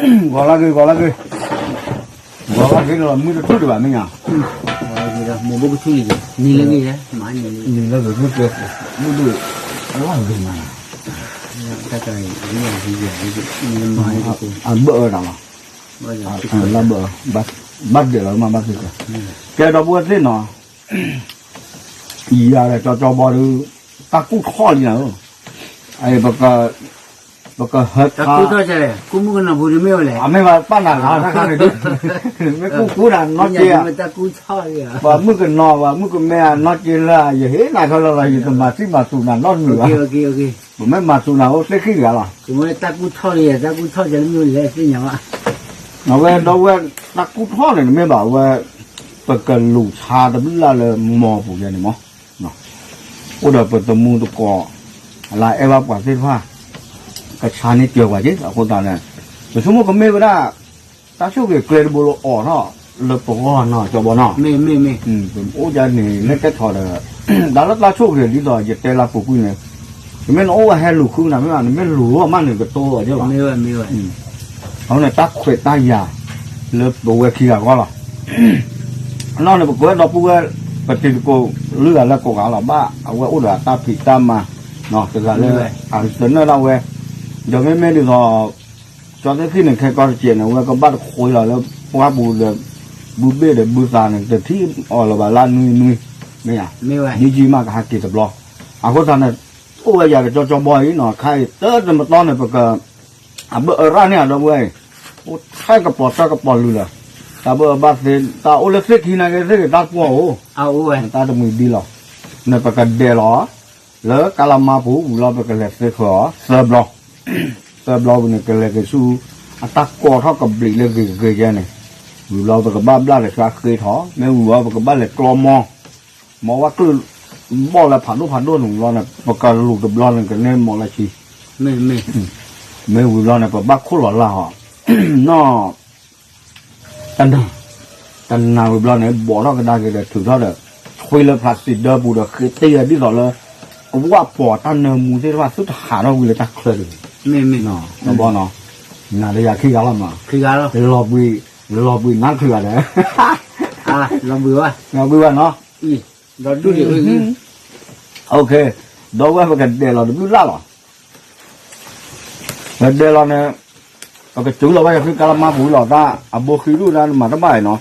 ဂီၤလၢဂ့ၤ ဂီၤလၢဂ့ၤ, ဂီၤလၢဂ့ၤဒီး မုၢ်တထူၣ်ဒံးဘၣ်မ့ၢ်ညါ, မ့ၢ်ဘိကထူၣ်လံ, နံၤလၢဂ့ၤ, နံၤလၢဂ့ၤ မုၢ်ကျဲ, မုၢ်ဒိၣ်, လၢဂ့ၤမး, အဘၢၣ်အၢတၢ်လီၤ, လၢဘၢၣ်အၢ, ဘၣ်ဒဲးလီၤမးဘၣ်သ့ၣ်, ကဲဒီပုၢ်ဝဲၢ်သ့ၣ်နီၤ ယၤဒီးကၠီကၠီဘီဒုး တၢ်ကူၣ်ထီၣ်လံနၤဧၢ, ပကဟၢထါ, အမ့ၢ်ဘၣ်ပာ်နၤဂၤတခါန့ၣ်ဒုး, မ့ၢ်ကူၣ်ကူၣ်နၤနီၢ်က့, ပှၤမုၣ်ကနီၤ ပှၤမုၣ်ကမဲအနီၢ်က့လၢ ယဟ့ၣ်နၤထီၣ်လီၤလီၤ ယတမၤသံမၤသူၣ်နၤနီတမံၤဘၣ်, ပမ့ၢ်မၤသူၣ်နၤအိၣ်သ့ၣ်ခံတဂၤလီၤ, အဝဲဒီပုၢ်ဝဲၢ် တၢ်ကူၣ်ထီၣ်န့ၣ် တမ့ၢ်ဘၣ်ဝဲ ပကလူၤဆါတဘျုးလၢ်လၢမီၢ်ပူၤန့ၣ်, ပကလူၤဆါတဘျုးလၢ်လၢမီၢ်ပူၤယဲန့ၣ်မီၢ်, အိၣ်ဒီးပသမူသကိး, လၢအဲၣ်ဘၣ်ပှၤသ့ၣ်တဖၣ်, ကဆါန့ၢ်စၢၤပှၤက့ၤ အဃိသတးန့ၣ်, ပဆိကမိၣ်ကမ့ၢ်ဝဲဒၣ်, တၢ်ဆိၣ်ဂ့ၤကျဲတဘိလၢအိးထီၣ်လၢပဂီၢ်နီၤ ကၠီဘီနီၤ, အိၣ်ဒ်န့ၣ် လၢကဲထီၣ်ဒီး, တၢ်လၢတၢ်ဆိၣ်ဂ့ၤဒ်သိးယတဲလၢပူၤကွံာ်န့ၣ်, တမ့ၢ်နအိၣ်ဝဲဟဲလူၤဃုနၤမ့ၢ်ဘၣ် နမ့ၢ်လူၤအီၤမးန့ၣ် ကတိၤအီၤက့လီၤ, အဃိန့ၣ် တၢ်ခွဲးတၢ်ယာ်လၢပဝဲခံဂၤအဂီၢ်လီၤ အနီၢ်န့ၣ် ပကွဲးဒီပုၢ်ဝဲၢ်, ပတံၤသကိးလုၢ်ဂၤလၢကိးဂၤလီၤ ဘၣ်အဝဲအိၣ်ဒီးအတၢ်ဖံးတၢ်မၤ, တဂၤလၢ, အကတနၢၣ်ဒၣ်ဝဲ, ဒီးမ့မ့ၢ်ဒ်သိး, ကၠီသ့ၣ်ခံန့ၣ် ခဲကီတစဲးန့ၣ် အဝဲကဘၣ်တခွံလီၤလၢပှၢ်ပူၤဒီး, ဘုဘ့ၣ်ဒီးဘုသးန့ၣ် တထံၣ်အီၤလၢၤဘၣ်လၢနွံနွံ, မ့ၢ်ဧါ, ဒ်ကံမးကဟးက့ၤတဘျီ, အဃိသတးန့ၣ်, အိၣ်ဝဲယၤဒီးကၠီကၠီဘီအံၤနီၤ ခါအံၤတၢ်တမတီၢ်န့ၣ် ပက အဘၢၣ်အၢရၣ်န့ၢ်အဒီပုၢ်ဝဲၢ်အံၤ, အိၣ်ထဲကပီၤတၢၢ်ကပီၤလုာ်လၢာ်, တၢ်ဘၢၣ်အၢဘၣ်သ့, တၢ်အိၣ်လၢသ့ၣ်ခံနာ်က့ သ့ၣ်ဂ့ၤတၢ်တပှီၢ်ဧိၤ, တၢ်တမှံၤဒ်လီၤ, န့ၣ်ပကဒဲးလီၤ, လၢကါလါမါပူၤဝံၤလီၤ ပကလဲၤသ့ဃၢၤအီၤ သၢဘျီ, သၢဘျီဝံၤန့ၣ် ကလဲၤက့ၤဆူ, အတၢ်ကိးထီၣ်ကဘျံးလၢဂ့ၤဂ့ၤယဲန့ၣ်, ဝံၤဘျီပကဘၣ်ဘျၣ်လဲၤဆှါဃ့ထီၣ် မ့ၢ်ဝံၤဘျီပကဘၣ်လဲၤကျီမီ မ့ၢ်ဝဲကျုၢ်ဘီၣ်လၢဖးဒိၣ်ဖးဒိၣ်န့ၣ်လီၤန့ၣ် ပကလူၤတဘျီန့ၣ် ကန့ၢ်မီၢ်လၢဆံ, မ့ၢ်ဝံၤဘျီန့ၣ် ပဘၣ်ခိၣ်လီၤလၢ်ဟီ, နီၢ်, တနၤ, တနၤဝံၤဘျီန့ၣ် ဘိးထီၣ်ကဒါက့ၤဒီးထုးထီၣ်ဒီး, ထွံလၢဖျးစံးဒၢပူၤဒီးဃ့တ့ၢ်ဝဲဒ်သိးလၢ, အဝၣ်ပီၤတၢ်နၢမူသ့ၣ်တဖၣ်သုတဟးထီၣ်ဝံၤလၢတၢ်ချၢတဂ့ၤ, ဘီနီၤ, နၤဒီးယၤခံဂၤလီၤမး, လီၤဘှံး, လီၤဘှံးနါတချုးဂၤဒီး, လီၤဘှံးဘၣ်နီၤ, ဒီးဒူၣ်လံ ဒီပုၢ်ဝဲၢ်ပကဒဲးလီၤတဘျုးလၢ်လီၤ, ပဒဲးလီၤန့ၣ်, ပကစူၤလီၤဘၣ်ယၤသုကါလၢမါပူၤလီၤ တၢ်အဘိဃံဒူၣ်တၢ်မၤတဘၣ်အံၤနီၤ,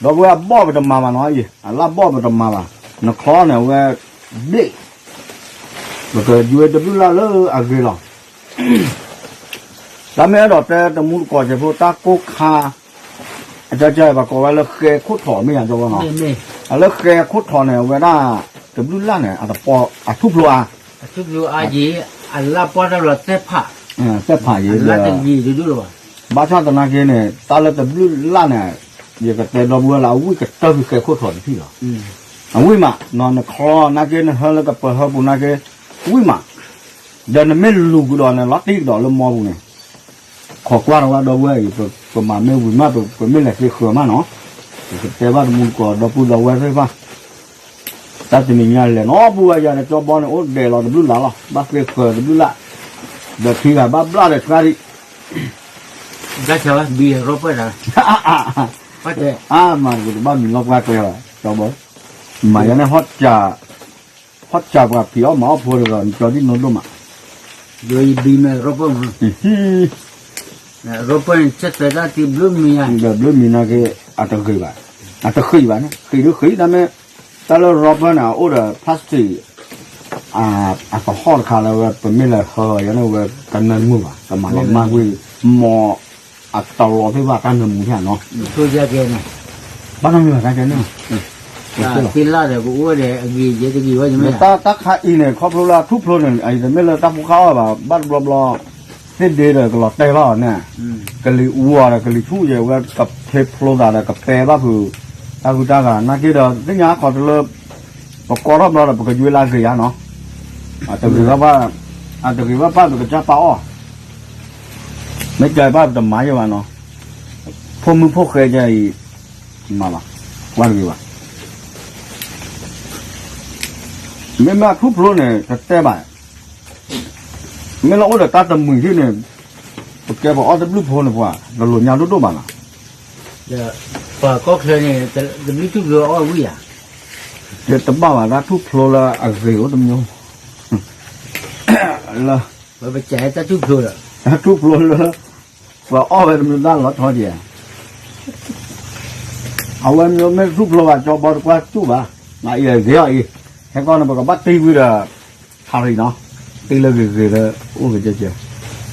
ဒီပုၢ်ဝဲၢ်အဘီၣ်ပတမၤဘၣ်နီၤအံၤ အလၢ်ဘီၣ်ပတမၤဘၣ်, နချီန့ၣ်အဝဲ, ဘ့ၣ်, ပကယွဲတဘျုးလၢ်လၢအဂ့ၤလီၤ တၢ်မ့ၢ်အဲၣ်ဒိးတဲတမူတကိးစဲးဖိ တၢ်ကိၢ်ခါ, အကၢကၢပှၤကိးဝဲလၢဃဲခိၣ်ထီးမ့ၢ်ယၤကီဘီနီၤ, အလၢဃဲခိၣ်ထီးန့ၣ် အဝဲဒၣ်, တဘျုးလၢ်န့ၣ် အတပီ, အထူၣ်ဖျိအါ, အထူၣ်ဖျိအါယံၤ, အလၢ်ပီၢ်တၢ်ဘျီသဲၣ်ဖး, သဲၣ်ဖးယံၤ, ဘၣ်ဆၣ်သနာ်က့န့ၣ် တၢ်လၢတဘျုးလၢ်န့ၣ်, ယကတဲဒီပုၢ်ဝဲၢ်လၢ အဝံၣ်ကတၢၢ်ဖုဃဲခိၣ်ထီးတထံၣ်လီၤ, အဝံၣ်မး, နချီနာ်က့ နဟၢလၢကပၢၤဟၢပူၤနာ်က့, ဝံၣ်မး, ဒီးနမ့ၢ်လူၤကဒီးန့ၣ် လီၤတံၢ်ကဒီးလၢမီပူၤန့ၣ် ခိးကွၢ်ဒီးဝဲဒီပုၢ်ဝဲၢ်အံၤ, ပမၤမ့ၢ်ဝံၤမး ပမ့ၢ်လဲၤသ့ဃၢၤမးနီၤ, ပကတဲဘၣ်တမူတကိးဒီပုၢ်ဒီဝဲၢ်သ့ၣ်တဖၣ်, တၢ်တနံၤညါလဲၤနီၤ ပုၢ်ဝဲၢ်ယၤဒီးကၠီဘီန့ၣ် အိၣ်ဒဲးလီၤတဘျုးလၢ်လီၤ ဘၣ်သ့ဃၢၤတဘျုးလၢ်, ဒီးခံဂၤဘၣ်ဘျၣ်ဒီးဆှါဒံး, ဘၣ်ဆၣ်ဝဲဘံ Robert တၢ်, အါမး ပကဘၣ်မံၤလီၤပှၢ်ကျဲလီၤ ကၠီဘီ, မၤယါန့ၣ် ဟီၣ်စၢ်ပှၤဖံးအီၣ်မၤအီၣ်ဖိတဂၤ ကၠီဒ်နိဒိၣ်မး, ဒီးယဘံမဲာ် Robert မး, Robert န့ၣ် ဆဲးသွဲးတၢ်သံဘျုးမံၤယါ, ဒီးဘျုးမံၤနာ်က့, အတဂ့ၤဘၣ်, အတဃံးဘၣ်န့ၣ် ဃံးဒုးဃံး တၢ်မ့ၢ်, တၢ်လၢ Robert န့ၣ် အအိၣ်ဒီး plastic အကဟီၣ်တခါလၢဝဲ ပမ့ၢ်လဲၤဟၢယါန့ၣ် ဝဲကနၢမုာ်ဘၣ် ကမၤလီၤမၢ်ကွံာ်, မီၢ်အတလီၤသ့ၣ်တဖၣ်တၢ်နၢမူဖဲနီၤ, ဘၣ်နီတမံၤဘၣ်တၢ်ကဲန့ၣ်, သ့လၢ်ဒီးကအိၣ်ဒီးအဂ့ၤယဲတဂ့ၤဝဲ, တၢ်ခါအံၤန့ၣ် ခီဖျိလၢအထူၣ်ဖျိန့ၣ် အံၤတမ့ၢ်လၢတၢ်ဖိဃၢ်အီၣ်ဘၣ် ဘၣ်တဘျီဘျီ, သ့ၣ်ဒ့ဒီးကလီၤတဲာ်ဘၣ်အီၤန့ၣ်, ကလံၤအူအီၤဒီးကလံၤဆူၣ်ယဲဝဲ ကဖ့ဖျိသးဒီးကပဲဘၣ်ဖုး, တၢ်ဂုၤတၢ်ဂၤ နာ်က့ဒီး သ့ၣ်ညါခီတလၢ ပကိးထီၣ်ဘျီဒီး ပကယွဲလၢအဂ့ၤယါနီၤ, အတဂ့ၤဘၣ်, အတဂ့ၤဘၣ်ဘၣ်ပကစၢ်ပာ်အီၣ်, မ့ၢ်ကဘၣ်ပတမၤယဲဘၣ်နီၤ, ဖိမုၣ်ဖိဃဲကဲအံၤ, မၤဘၣ်, ကွၢ်တဂ့ၤဘၣ်, မ့မ့ၢ်အထူၣ်ဖျိန့ၣ် တတဲဘၣ် မ့ၢ်လၢအိၣ်ဒီးတၢ်တမှံၤဟံၣ်န့ၣ်, ပကဲပှၤအီၣ်တဘျုးဖိန့ၣ် ပှၤတလိၣ်ညါဒိၣ်ဒိၣ်ဘၣ်နီၤ. ဒီးပှၤကီၢ်ချၢန့ၣ် တဘျုးထူၣ်ဖျိအီၣ်ဝံၣ်ဧါ. တဲတဘၣ်ဘၣ်တၢ်ထူၣ်ဖျိလၢအဂ့ၤအိၣ်တမံၤ လၢ ပကစးဟဲတၢ်ထူၣ်ဖျိဒီး တၢ်ထူၣ်ဖျိလၢ ပှၤအီၣ်ဝဲတမံၤတၢ်လီၤထီက့ၤ အဝဲမ့ၢ်မ့ၢ်တထူၣ်ဖျိဘၣ် ကၠီဘီတကွၢ်တူၢ်ဘၣ်, နအံၤဂ့ၤအီၤအံၤ, ဟဲကီၢ်န့ၣ် ပကဘၣ်တ့ဝံၤဒီး ထးရံၣ်နီၤ, တ့လၢဂ့ၤဂ့ၤလၢ အိၣ်ကကဲကဲ,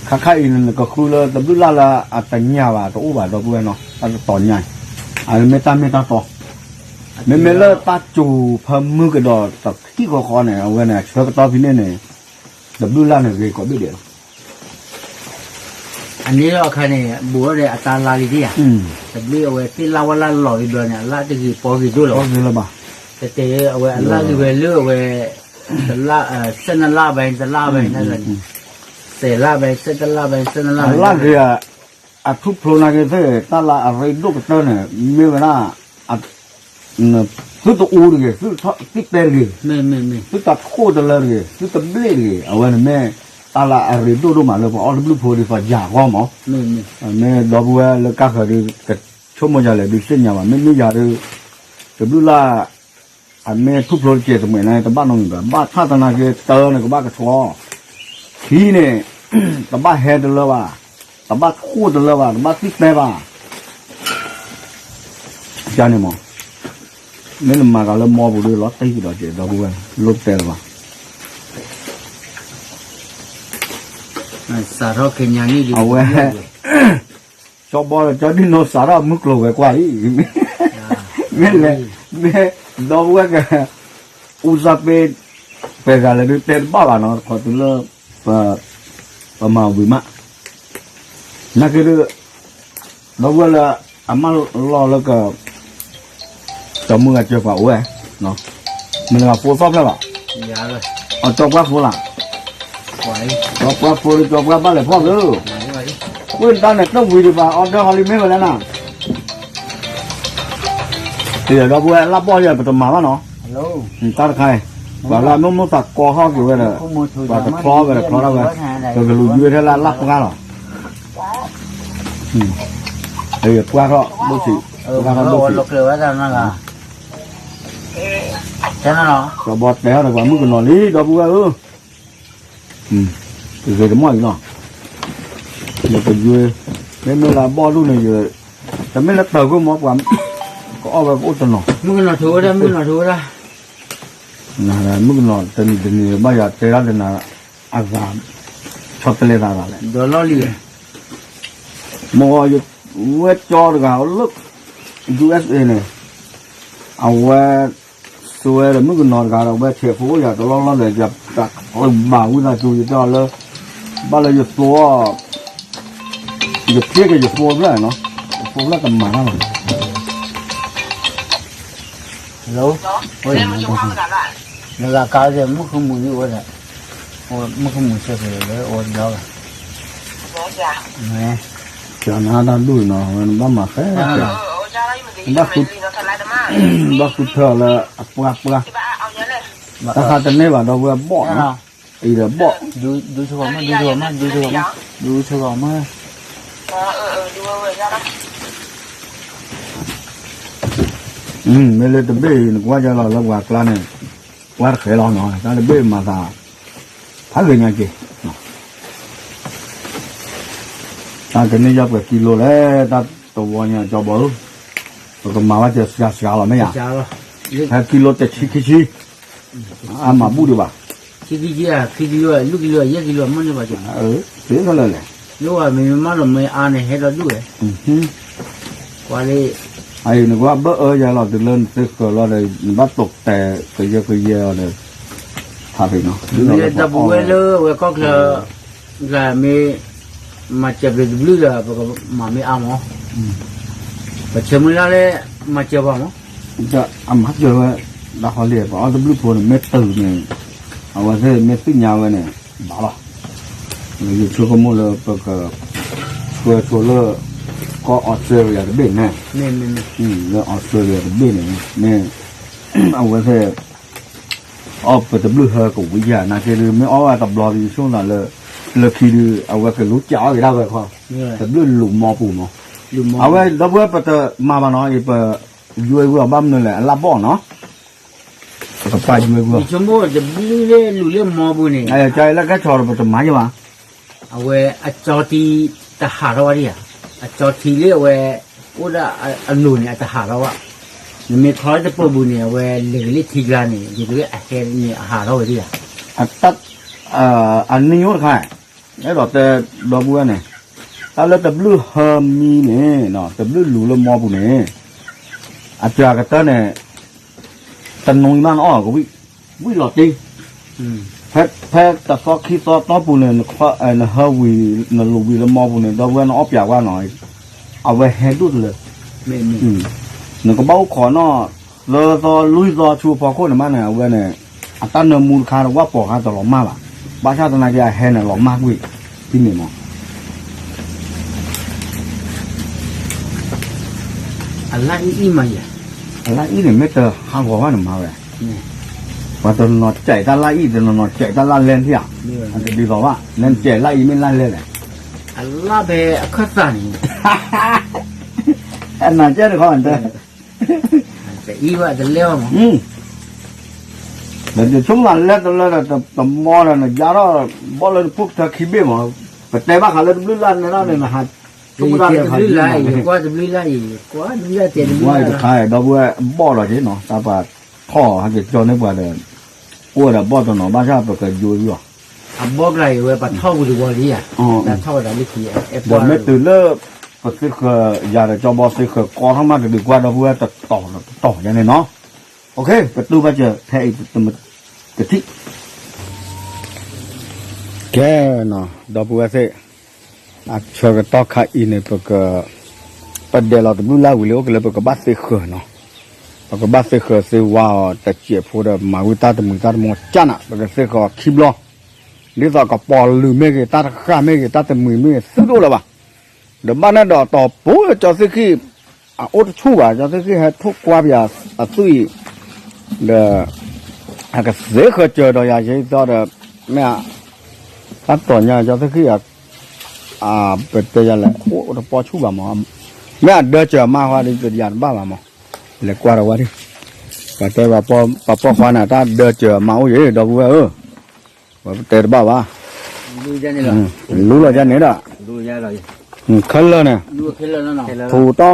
ခါခါအံၤန့ၣ် နကဃုလၢတဘျုးလၢ်လၢအတညၣ်ဘၣ် တအိၣ်ဘၣ်ဒီပုၢ်ဝဲၢ်နီၤ, တၢ်တတီၤညါအံၤ, အမ့ၢ်တၢ်မ့ၢ်တၢ်တီ, မ့မ့ၢ်လၢတၢ်စူၤဖၢမုၢ်ကဒီးတထံၣ်ဃီဃီန့ၣ် အဝဲန့ၣ် အဆၢကတီၢ်ဖဲန့ၣ်န့ၣ် တဘျုးလၢ်န့ၣ်ဂ့ၤကိးဘ့ၣ်ဒဲးလီၤ. အန့ၣ်လီၤအခါန့ၣ် ဘူးထီၣ်ဒီးအတၢ်လါလံဒံဧါ, တဘျုးအဝဲသ့ၣ်လါဝါလၢလီၤဂ့ၤဘျီန့ၣ် အလၢ်တဂ့ၤပီဂ့ၤဒိၣ်လီၤဘၣ်, တတဲအဝဲအလၢ်ဂ့ၤဝဲလၢအဝဲ တလါ ဆယ့်နှစ်လပိုင်း တစ်လပိုင်း ဆယ်လပိုင်း ဆယ့်နှစ်လပိုင်း တစ်လပိုင်း အလၢ်ဂ့ၤ အထူၣ်ဖျိနာ်က့သ့ၣ် တၢ်လၢအရ့ဒိၣ်ကတၢၢ်န့ၣ် မ့ၢ်ဝဲဒၣ် သုတအူတဂ့ၤ, သုတတဲတဂ့ၤ, သုတထိၣ်တလၢတဂ့ၤ, သုတဘျ့ၣ်တဂ့ၤ, အဝဲန့ၣ်မ့ၢ်တၢ်လၢအရ့ဒိၣ်ဒိၣ်မးလၢပှၤအီၣ်တဘျုးဖိဒ်သိးယၤအဂီၢ်မး, မ့ၢ်ဒီပုၢ်ဝဲၢ်လၢကါဃၢၤဒုး ကဆိကမိၣ်ယၤလဲၣ်ဒုးသ့ၣ်ညါဘၣ်, မ့မ့ၢ်ယၤဒုး တဘျုးလၢ် အမ့ၢ်ထူၣ်ဖျိတစဲးတမှဲာ်န့ၣ် တဘၣ်နီတမံၤဘၣ်, ဘၣ်ဆၣ်သနာ်က့တၢ်န့ၣ်ကဘၣ်ကဆှီ, ထံန့ၣ် တဘၣ်ဟဲတလၢဘၣ်, တဘၣ်ထိၣ်တလၢဘၣ်, တဘၣ်သံၣ်တဲဘၣ်, ကန့ၣ်မး, မ့ၢ်နမၤကၤလၢမီပူၤဒီး လီၤတံၢ်ကဒီးကဲဒီပုၢ်ဝဲၢ် လိၣ်တဲလၢၤဘၣ်, စးထီၣ်ခဲညါန့ၣ်ဒုး အဝဲ ကၠီဘီဒီးကၠီဒုၣ်နီၢ်စးထီၣ်မုၢ်ကျိၤဝဲၤကွာ်လံ, မ့ၢ်လဲၣ်, မ့ၢ်ဒီပုၢ်ဝဲၢ်က ဦးစားပေး ပဲၤဂၤလဲၣ်ဒုးတဲတဘၣ်ဘၣ်နီၤ, ခီတုၤလၢ ပမၤဝံၤမး, နာ်က့ဒုး ဒီပုၢ်ဝဲၢ်လၢ အမၢလီၤလၢက ကမုၢ်ဂၤစၢၤပှၤအိၣ်ဝဲ, မ့ၢ်လၢဖိသီၣ်ဖျၢၣ်ဘၣ်, အကၠီပှၢ်ဖိလၢ်, ကၠီပှၢ်ဖိလၢကၠီပှၢ်ဘၣ်လဲၤဖီၣ်သု, ဝ့ၢ်တၢ်န့ၣ် တဝံၤဒံးဘၣ် order ဟီလံမ့ၢ်ဝဲလဲၣ်နၤ, ဒီပုၢ်ဝဲၢ်လၢ်ဘီၣ်ယဲ ပတမၤဘၣ်နီၤ, တၢ်တခါအံၤ, ပှၤလၢအမိၢ်မိၢ်သးကီဟီၣ်က့ၤဝဲဒီး, ပှၤတချီဝဲဒီးချီထီၣ်ဝဲ, ပကလူၤယွဲထဲလၢအလၢ်ပှၢ်လီၤ, ပှၢ်ထီၣ်ဒိၣ်ဆံး, ပှၢ်ထီၣ်ဒိၣ်ဆံး, ကဘီတဲအီၤဒီးပှၤမုၣ်ကနီၤလံ ဒီပုၢ်ဝဲၢ်ဧၢ, ဂ့ၤတမီၢ်အံၤလီၤ, ယကယွဲ, မ့မ့ၢ်လၢအဘီၣ်ဒိၣ်န့ၣ် တမ့ၢ်လၢတၢ်ကိၢ်မီၤပှၤ, ကအီၣ်ဝဲကအိၣ်တနီၤ, မုၣ်ကနီၤထိဝဲဒၣ်, မုၣ်ကနီၤထိဝဲဒၣ်, မုၣ်ကနီၤတနံၤတနံၤဘၣ်ယၤတဲဒၣ်တနၤ, အဂၤ, ဆီတလဲသးဂၤလဲၣ်, ဒီးလီၢ်လံ, မ့ၢ်ဝဲကၠီတဂၤလၢ ယူၢ်အ့းအ့းန့ၣ်, အဝဲ ဆိဝဲဒီးမုၣ်ကနီၤတဂၤဒီးဝဲဆဲးဖိအိၣ်ယၤတလီၢ်လီၢ်ဒီး ယတၢ်ဘၣ်ဝံသးစူၤယတဲအီၤလၢ ဘၣ်လၢယသိ, ယဖျ့က့ၤယသိဖျၢၣ်နီၤ, ယသိဖျၢၣ်ကမၤတၢ်လီၤ, နဂၤကါဒီး မုၣ်ဃမူၤန့ၣ်အိၣ်ဒီး, မုၣ်ဃမူၤဆဲးဖဲလၢအိၣ်ဒီး, ကနါတၢ်ဒူၣ်နီၤ ဝဲနဘၣ်မၤဖဲ, ဘၣ်ဃု, ဘၣ်ဃုထၢအီၤလၢအပှၢ်ပှၢ်, တၢ်ဃါတန့ၢ်ဘၣ် ဒီပုၢ်ဝဲၢ်ဘီၣ်နီၤ, အံၤဒီးဘီၣ်, ဒူဆဂီၤမး, ဒူဆဂီၤမး, ဒူဆဂီၤမး, မ့ၢ်လၢတဘ့ၣ်အံၤ နကွၢ်ယလီၤလၢပှၤကျါန့ၣ်, ကွၢ်တဃဲလီၤနီၤ တၢ်တဘ့ၣ်မၤသး, ဖးဂ့ၤညါက့ၤ တၢ်ကန့ၢ်ယၤပှဲၤကံလိလဲၣ် တၢ်တဝီညါကၠီဘီဧၢ, ပကမၤဘၣ်စှၤစှၤလီၤမ့ၢ်ယၤ, ဖဲကံလိတဆံခံဆံ, အမၤဘူၣ်ဒံးဘၣ်, ခံကံ, ခံကံလိ, လွံၢ်ကံလိ, ယဲၢ်ကံလိ, မ့ၢ်န့ၢ်ဘၣ်ကၠီ, သ့လီၤလဲၣ်, လၢဝဲမ့ၢ်မၤလီၤမ့ၢ်အါန့ၣ် ဟဲဒီးဒူၣ်ဝဲ, ကွၢ်လံ, အအံၤနကွၢ်ဘၣ်အၢယၤလီၤ တုၤလၢနသ့ဃၢၤလီၤဒီး နဘၣ်တိာ်တဲာ်ကယဲၢ်ကယဲၢ်အီၤဒီး, ဖးဖံးနီၤ, မ့ၢ်လၢဒီပုၢ်ဝဲၢ်လၢဝဲကီၢ်ချၢ, ဂၤမ့ၢ်, မၤစၢၤပျ့ၤတဘျုးဒီး ပကမၤမ့ၢ်အါမး, ပဆၢမုၢ်လၢ်လၢ, မၤစၢၤပှၤမး, အမၤစၢၤဝဲ, ဒၣ်ဟီလံ ပှၤအီၣ်တဘျုးဖိန့ၣ် မ့ၢ်တုၤန့ၣ်, အဝဲသ့ၣ်မ့ၢ်သ့ၣ်ညါဝဲန့ၣ်, ဘၣ်လီၤ, ယဆိကမိၣ်လၢပက, ဆှၢဆိလၢ, ကီၢ်အီစထြ့လယါတဘ့ၣ်န့ၣ်, လၢ Australia တဘ့ၣ်န့ၣ်, မ့ၢ်, အဝဲသ့ၣ်, အီၣ်ပတဘျုးဟၢကဝံၤယၤ နာ်က့ဒုး မ့ၢ်အီၣ်ဝဲတဘျီဒီးယဆိကမိၣ်လၢ, လၢခံဒုး အဝဲကလူၤကးအီၣ်က့ၤဒၣ်ဝဲခီ, တဘျုးလူၤမီပူၤမီၤ, အဝဲဒီပုၢ်ဝဲၢ်ပတမၤဘၣ်နီၤ ယပယွဲဝံၤအီၤဘၣ်မနုၤလဲၣ် အလၣ်ဘီၣ်နီၤ, ပကပာ်ယွဲဝံၤအီၤ, တဘျုးလၢလူၤလၢမီပူၤန့ၣ်, လၢကဲဆီဒီးပတမၤယဘၣ် အဝဲအကၠီထံတဟးထီၣ်ဝဲဒံးဧါ, အကၠီထံလၢအဝဲ အိၣ်ဒၣ်အလိၤန့ၣ် အတဟးထီၣ်ဘၣ်, နမ့ၢ်ခီတပၢၤပူၤန့ၣ် အဝဲလဲၤကလၢထံကျါန့ၣ် ယကလၢအဟဲန့ၣ်အဟးထီၣ်ဝဲဒံးဧါ, အတၢ်အနံၣ်ညိတခါ, အဲၣ်ဒိးတဲဒီပုၢ်ဝဲၢ်န့ၣ်, တၢ်လၢတဘျုးဟၢမံန့ၣ် တဘျုးလူၤလၢမီပူၤန့ၣ်, အစှၤကတၢၢ်န့ၣ် တနွံမးနအီၣ်ကဝံၣ်, ဝံၣ်လီၤတ့, ဖဲတသီခံသီတီၢ်ပူၤန့ၣ် နဟၢဝံၤ နလူၤဝံၤလၢမီပူၤန့ၣ် ဒီပုၢ်ဝဲၢ်နအီၣ်ပၠးကွၢ်နီၤ, အဝဲဟဲဒိၣ်တလၢ, နကဘၣ်အိၣ်ခိးနီၣ်, သၢသီလွံၢ်သီဆူအဖီခိၣ်န့ၣ်မးန့ၣ် အဝဲန့ၣ်, အတၢ်နၢမူတခါဝၣ်ပိာ်ခါတလီၤမၢ်ဘၣ်, ဘၣ်ဆၣ်သနာ်က့အဟဲန့ၣ်လီၤမၢ်ကွံာ်, ဒ်န့ၣ်မး အလၣ်အံၣ်အံၣ်မးယၤ, အလၣ်အံၣ်န့ၣ် မ့ၢ်တဟးဂီၤဘၣ်န့ၣ်မၤဝဲ, ပှၤတနီၤနီၤစဲးတၢ်လၣ်အံၣ် တနီၤနီၤစဲးတၢ်လၣ်လဲထံၣ်ဧါ, တဒ်သိးဘၣ် လဲစဲးလၣ်အံၣ်မ့ၢ်လၣ်လဲလဲၣ်, အလၣ်ဖဲအခၢၣ်သးန့ၣ်, အနၤကဲတခီ, တအံၣ်ဘၣ်တလဲဘၣ်မး ဒီးယဆိကမိၣ်လဲတလၢဒီး တမီဒီး နယါထီၣ် ဘီၣ်လၢနဖိကထၢခံဘ့ၣ်မး, ပတဲဘၣ်ဃးလၢတဘျုးလၢ်န့ၣ်ဒီးန့ၣ် နဟးဆိကမိၣ်တၢ်လၢတခါ, ကွၢ်တဘျုးလၢ်အံၤ ကွၢ်တဘျုးလၢ်တဲတဘျုးလၢ်တခါ ဒီပုၢ်ဝဲၢ်ဘီၣ်ဒီးက့ၤနီၤ တၢ်ပှၤထီၣ်ဟဲက့ၤကၠီန့ၢ်ပှၤဒီး အိၣ်ဝဲဒီးဘီၣ်တနီၤ ဘၣ်ဆၣ်ပကယိအီၤ အဘီၣ်ကျါအံၤဝဲပှၤထီၣ်ဝံၤတဝီလံဧါ, တၢ်ထီၣ်ဝဲဒၣ်လၢခံ ဒီးမ့ၢ်တုၤလၢ ပသ့ဃၢၤယၤဒီးကၠီဘီသ့ဃၢၤကီထီၣ်မးတဒုးကွၢ်ဒီပုၢ်ဝဲၢ်တတီၤတတီၤယါန့ၣ်နီၤ, ပတူၢ်ဘၣ်စၢၤဖဲအံၤ တထံၣ် ကဲနီၤ ဒီပုၢ်ဝဲၢ်သ့ၣ်, အဆၢကတီၢ်ခါအံၤန့ၣ် ပက ပဒဲးလီၤတဘျုးလၢ်ဝံၤလံ အိၣ်ကလၢပကဘၣ်သ့ဃၢၤနီၤ, ပကဘၣ်သ့ဃၢၤသ့ဝါအီၤတစဲးဖိဒီး မၤဝံၤတၢ်တမှံၤတၢ်တမီၤကၢ်နး ပကသ့ဃၢၤအီၤခံဘျီ, ဒ်သိးကပီၤလုာ်မ့ၢ်ဂ့ၤ တၢ်တဃၣ်မ့ၢ်ဂ့ၤ တၢ်တမှံၤမ့ၢ်ဂ့ၤ သုတအိၣ်လၢၤဘၣ်, ဒီးဘၣ်န့ၣ်ဒီးတီၤပူၤကၠီသ့ၣ်ခံ အအိၣ်တဆူၣ်ဘၣ် ကၠီသ့ၣ်ခံဟဲထိၣ်ကွၢ်ပယၤအသွံၣ်အံၤ, ဒီး အကသ့ဃၢၤစၢၤဒီးယၤယဲသီဒီး မ့ၢ် တၢ်တီၤညါကၠီသ့ၣ်ခံ ပတဲယၤလဲၣ် အိၣ်တပီဆူၣ်ဘၣ်မး, မ့ၢ်အဒၢစၢၤအမါဃီဒီး ယၤတဘၣ်ဘၣ်မး, လဲၤကွၢ်ဒီးဝဲဒၣ်, ပှၤတဲ ပှၤပိာ်ခွါန့ၣ် တၢ်ဒၢစၢၤအမါအိၣ်ယဲ ဒီပုၢ်ဝဲၢ်ဧၢ, ပှၤပတဲတဘၣ်ဘၣ်, လူလီၤယါန့ၣ်ဒီး, ခဲလၢာ်န့ၣ်, ထူတီ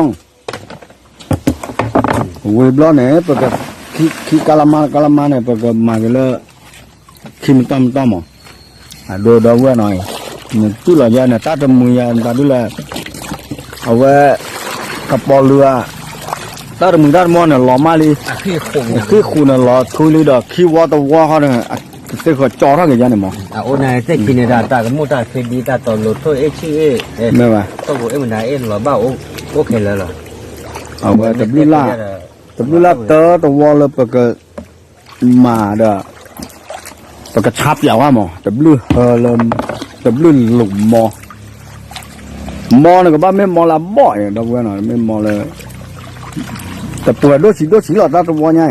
ဝံၤဘျီန့ၣ် ပက ခံကါလမါ ကါလမါန့ၣ် ပကမၤက့ၤလၢ ခံမတီၢ်မတီၢ်မး, အဒိဒီပုၢ်ဝဲၢ်နီၤ, နတူၢ်လီၤယါန့ၣ် တၢ်တမှံၤယါ တၢ်ဒုးလဲၣ်, အဝဲ ကပီၤလုာ်ဧါ, တၢ်တမှံၤတၢ်တမီၤန့ၣ် လီၤမၢ်လံ, ဃံၣ်ဃူန့ၣ်လီၤထူလံဒီး ခံဝီတဝီဃီန့ၣ် ကသ့ဃီၤကၠီထီၣ်က့ၤယါန့ၣ်မး, အအိၣ်န့ၣ် သ့ၣ်ခံန့ၣ်ဒီး တၢ်ကမိၣ်တၢ်ခံဒံ တၢ်တီၤလိၤထိၣ်အ့ၣ်ဆံၣ်အ့ၣ်, မ့ၢ်ဘၣ်, ထိၣ်ပူၤအ့ၣ်မနုၤအ့ၣ်လီၤဘၣ်အိၣ်ခဲလၢာ်လီၤ, အဝဲတဘျုးလၢ်, တဘျုးလၢ်တၢတဝီလၢပက မၤဒီး ပကဆါပၠးဝဲမး တဘျုးဟၢလၢ တဘျုးလူၤမီ, မီန့ၣ်ကဘၣ်မ့ၢ်မီလၢအဘီၣ်အံၤ ဒီပုၢ်ဝဲၢ်နီၤ မ့ၢ်မီလၢ တပှဲၤဒိၣ်ဆံးဒိၣ်ဆံးလီၤ တၢ်တဝီညါအံၤ,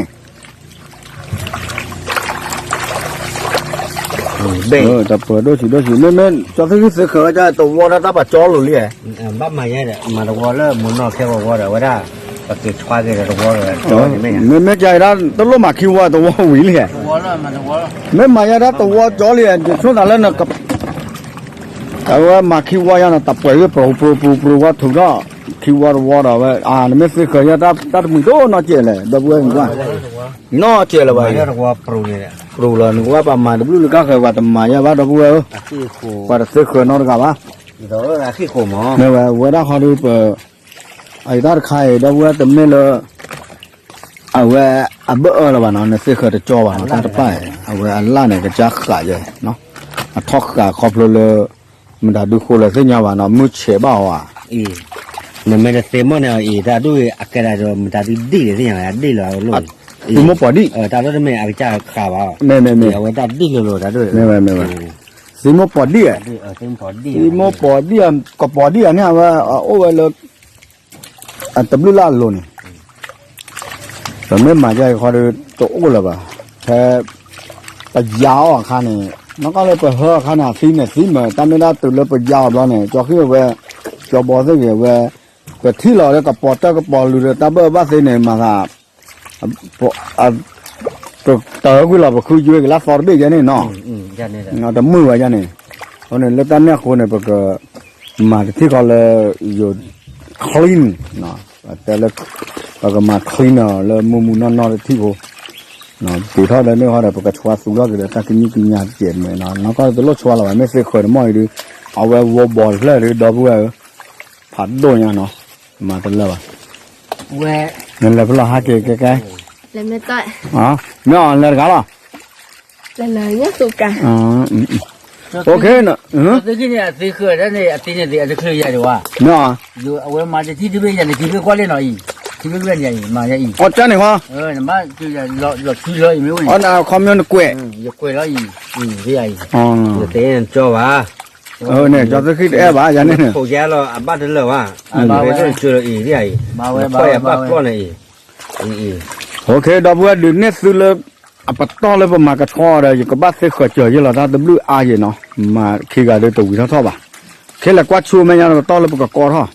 တပှဲၤဒိၣ်ဆံးဒိၣ်ဆံး မ့မ့ၢ် ကၠီသ့ၣ်ခံသ့ဃၢၤဝဲဒၣ် တဝီဒၣ်တၢ်ပာ်ကၠီလိၤလံ, ဘၣ်မၤယဲဒီး မၤတဝီလၢမုၢ်နီၢ်ခဲဝီဝီဒီးဝဲဒၣ်, ပက့ၤထွါက့ၤဒီးတဝီဒီး မ့မ့ၢ်ကဲဒၣ် တလိၣ်မၤခံဝီတဝီဝံၤလံ, မ့ၢ်မၤယဲဒၣ်တဝီကၠီလံ, ယဆိကမိၣ်လၢန အဝဲမၤခံဝီယါန့ၣ် တပှဲၤဂ့ၢ်ပြူပြူပြူပြူဝဲထုးထီၣ် ခံဝီတဝီဒီးဝဲ နမ့ၢ်သ့ဃၢၤယါတၢ်တမှံၤဒိၣ်နီၢ်ကဲလဲၣ် ဒီပုၢ်ဝဲၢ်ကွၢ်, နီၢ်ကဲလၢၤဘၣ်, ပြူလီၤ နကဘၣ်ပှၤမၤတဘျုးလၢကါဃၢၤ ပှၤတမၤယါဘၣ် ဒီပုၢ်ဝဲၢ်ဧၢ, ပှၤတသ့ဃၢၤနီတဂၤဘၣ်, မ့ၢ်ဝဲဝဲဒၣ်ဃီဒီးပ အအံၤတၢ်တခါအံၤ ဒီပုၢ်ဝဲၢ်တမ့ၢ်လၢ အဝဲအဘၢၣ်အၢလၢၤဘၣ်နီၤ နသ့ဃၢၤတကၠီဘၣ်နီၤ တၢ်တဖၣ်အံၤ အဝဲအလၣ်န့ၣ် ကစၢ်ဃာ်ယဲ, အထီၣ်ဃာ်ခီဖျိလၢ မတၤဒုဃိလၢသ့ၣ်ညါဘၣ်နီၤ မုၢ်ဆဲးဘၣ်အီၤဧါ, နမ့ၢ်တသ့မီၢ်န့ၣ်အံၤ တၢ်ဒူၣ်အကဲဒၣ်ဒီး မတၤဒုဒံၣ်လၢသ့ၣ်ညါ ဒံၣ်လီၤအလိၣ်, သံမိၢ်ပှၢ်ဒံၣ်, တၢ်ဒိၣ်တမ့ၢ်အကစၢ်ဃာ်ဘၣ်, မ့ၢ်မ့ၢ်မ့ၢ်, အဝဲတၢ်ဒံၣ်လိၤလိၤတၢ်ဒိၣ်, မ့ၢ်ဝဲမ့ၢ်ဝဲ, သံမိၢ်ပှၢ်ဒံၣ်ဧါ, သံမိၢ်ပှၢ်ဒံၣ်ဧါ, ကပီၤဒံၣ်ဧါန့ၣ် အဝဲအိၣ်ဝဲလၢ အတဘျုးလၢ်အလိၤန့ၣ်, ပမ့ၢ်မၤယါအံၤဃီဒီး တအိၣ်လၢၤဘၣ်, ဖဲ ပယါအီၤအခါန့ၣ် နီၢ်ကီၢ်လၢပဟၢအခါန့ၣ် အသံန့ၣ်သံမး တၢ်မ့ၢ်ဒၣ်တုၤလၢပယါအီၤဘျီန့ၣ် ကၠီဃံဝဲ ကၠီဘီသ့ၣ်ဂ့ၤဝဲ ပထံၣ်လီၤလၢကပီၤတၢၢ်ကပီၤလုာ်ဒီး တၢ်ဘၢၣ်ဘၣ်သ့န့ၣ် မၤသး တၢၢ်ကွံာ်လီၤပခုယွဲက့ၤလၢသီတဘ့ၣ်ယဲန့ၣ်နီၤ, တမုာ်ဘၣ်ယဲန့ၣ်, အဃိန့ၣ် လၢတၢ်န့ၣ်အဃိန့ၣ် ပက မၤတထံၣ်ဃီလၢ ယိၤ clean တဲလၢ ပကမၤ clean အီၤလၢမုၢ်မုၢ်နီၢ်နီၢ်တထံၣ်ဖိ, ပ့ၤထီၣ်ဒီးန့ၣ်ဃီဒီး ပကဆှါသူလီၤက့ၤဒီးတၢ်ကညံၣ်ကညါတစဲးတမဲာ်နီၤ, နီၢ်ကီၢ်တလိၣ်ဆှါလီၤဘၣ် မ့ၢ်သ့ဃၢၤတမီၢ်အံၤဒုး အဝဲဝီဘီတဖျၢၣ်ဒုး ဒီပုၢ်ဝဲၢ်ဧၢ, ဖးဒိၣ်ညါနီၤ, မၤတလၢာ်ဘၣ်, နလဲၤဖဲလဲၣ်ဟးက့ၤကဲကဲ, မ့ၢ်အီၤလဲၤတဂၤလီၤ လၢညါသူကၤ, မ့ၢ်အီၤ, အဝဲမၤတထံၣ်တဘ့ၣ်ယၤန့ၣ် ထံဘ့ၣ်ကွၢ်လ့ၣ်နီၤအံၤ, ထံဘ့ၣ်ကွၢ်န့ၣ်အံၤ မၤယၤအံၤ, အီၣ်ကၢန့ၣ်ဃီ, လီၤထူလီၤအံၤမ့ၢ်ဝဲန့ၣ်, ခီမီနကွဲး, ယကွဲးလီၤအံၤ, ယတဲနကၠီဘၣ်, န့ၣ် ကၠီသ့ၣ်ဃံတအဲၣ်ဘၣ်ယၤန့ၣ်, ခိးယါလီၤအဘၣ်တလၢာ်ဘၣ်, အဝဲတကၢလီၤအံၤဒ်အံၤ, အံၤအံၤ, ဒီပုၢ်ဝဲၢ်ဒုးန့ၢ်သုလၢ အပတီၢ်လၢပမၤကဆှီဒီး ယကဘၣ်သ့ဃၢၤစၢၤယ့ၢ်လီၤတၢ်တဘျုးအါယဲၢ်နီၤ, မၤခံဂၤဒုးတဝံၤထီၣ်ထီၣ်ဘၣ်, ခဲလၢာ်ကွၢ်ဆိမဲာ်ညါဒီးပတီၢ်လၢပကကီထီၣ်,